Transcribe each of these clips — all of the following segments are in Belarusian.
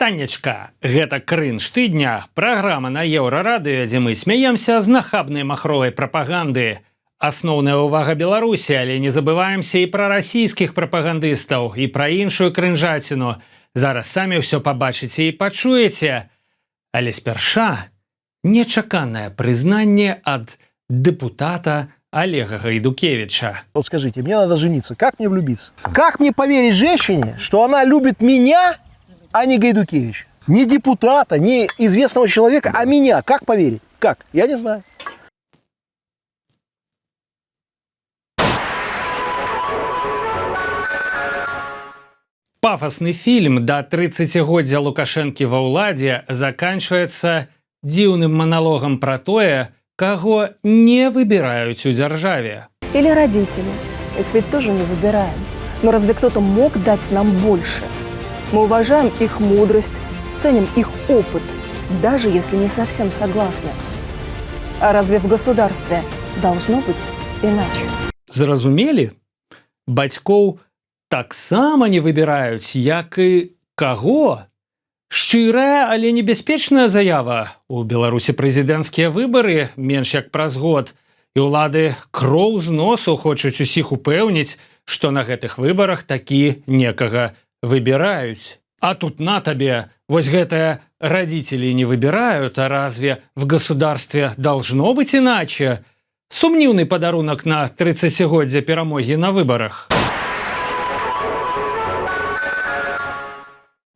Прывітаннечка! Гэта «Крынж тыдня», праграма на Еўрарадыё, дзе мы смяемся з нахабнай махровай прапаганды. Асноўная ўвага Беларусі, але не забываемся і пра расійскіх прапагандыстаў, і пра іншую крынжаціну. Зараз самі ўсё пабачыце і пачуеце. Але спярша нечаканае прызнанне ад дэпутата Олега Гайдукевича. Вот скажите, мне надо жениться. Как мне влюбиться? Как мне поверить женщине, что она любит меня, а не Гайдукевича? Не депутата, не известного человека, а меня. Как поверить? Как? Я не знаю. Пафасны фільм да 30-годдзя Лукашэнкі ва ўладзе заканчваецца дзіўным маналогам пра тое, каго не выбіраюць у дзяржаве. Или родители. Их ведь тоже не выбираем. Но разве кто-то мог дать нам больше? Мы уважаем их мудрость, ценим их опыт, даже если не совсем согласны. А разве в государстве должно быть иначе? Зразумелі? Бацькоў таксама не выбіраюць, як і каго? Шчырая, але небяспечная заява. У Беларусі прэзідэнцкія выбары менш як праз год. І ўлады кроў з носу хочуць усіх упэўніць, што на гэтых выбарах такі некага выбіраюць. А тут на табе, вось гэтае «родители не выбирают, а разве в государстве должно быть иначе?» Сумніўны падарунак на 30-годдзя перамогі на выбарах.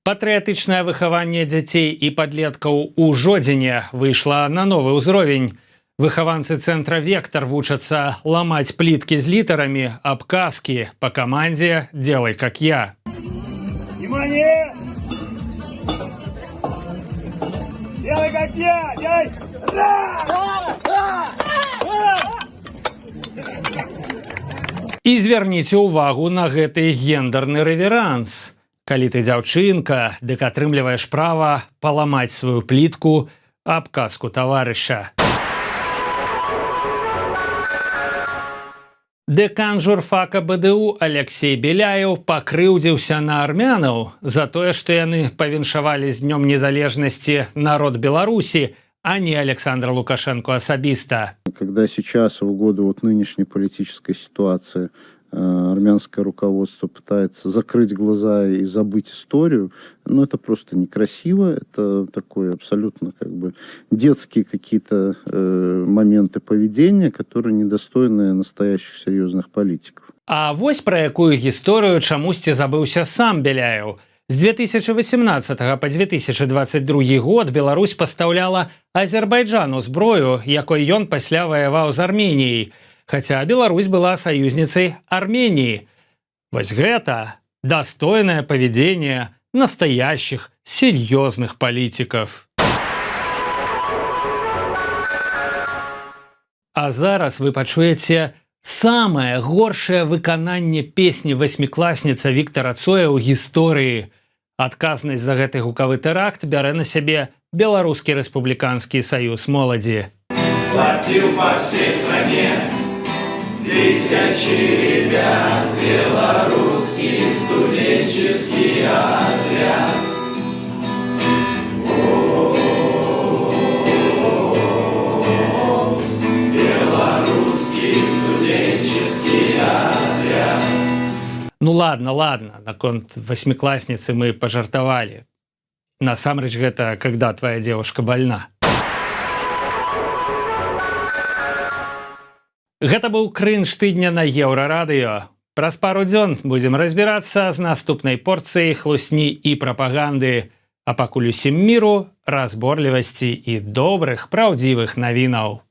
Патрыятычнае выхаванне дзяцей і падлеткаў у Жодзіне выйшла на новы ўзровень. Выхаванцы цэнтра «Вектор» вучацца ламаць пліткі з літарамі аб каскі па камандзе «Делай как я». Внимание! Делай как я! Делай! І звярніце ўвагу на гэты гендерны рэверанс. Калі ты дзяўчынка, дык атрымліваеш права паламаць сваю плітку аб каску таварыша. Дэкан журфака БДУ Алексей Беляеў пакрыўдзіўся на армянаў за тое, што яны павіншавалі з Днём незалежнасці народ Беларусі, а не Александра Лукашенко асабіста. Когда сейчас, в угоду вот нынешней политической ситуации, армянское руководство пытается закрыть глаза и забыть историю, ну, это просто некрасиво, это такой абсолютно как бы детские какие-то моменты поведения, которые недостойны настоящих серьезных политиков. А вось пра якую гісторыю чамусьці забыўся сам Беляеў. З 2018 по 2022 год Беларусь пастаўляла Азербайджану зброю, якой ён пасля ваяваў з Арменіяй. Хаця Беларусь была саюзніцай Арменіі. Вось гэта достойное поведение настоящих серьезных политиков. А зараз вы пачуеце самае горшае выкананне песні «Восьмиклассница» Віктора Цоя ў гісторыі. Адказнасць за гэты гукавы тэракт бярэ на сябе Беларускі рэспубліканскі саюз моладзі. Сплотил по всей стране тысячи ребят белорусский студенческий отряд. О, белорусский студенческий отряд. Ну ладно, ладно, наконт «Восьмиклассницы» мы пажартавалі. Насамрэч гэта «Когда твоя девушка больна». Гэта быў «Крынж тыдня» на Еўрарадыё. Праз пару дзён будзем разбірацца з наступнай порцыяй хлусні і прапаганды. А пакуль усім міру, разборлівасці і добрых, праўдзівых навінаў.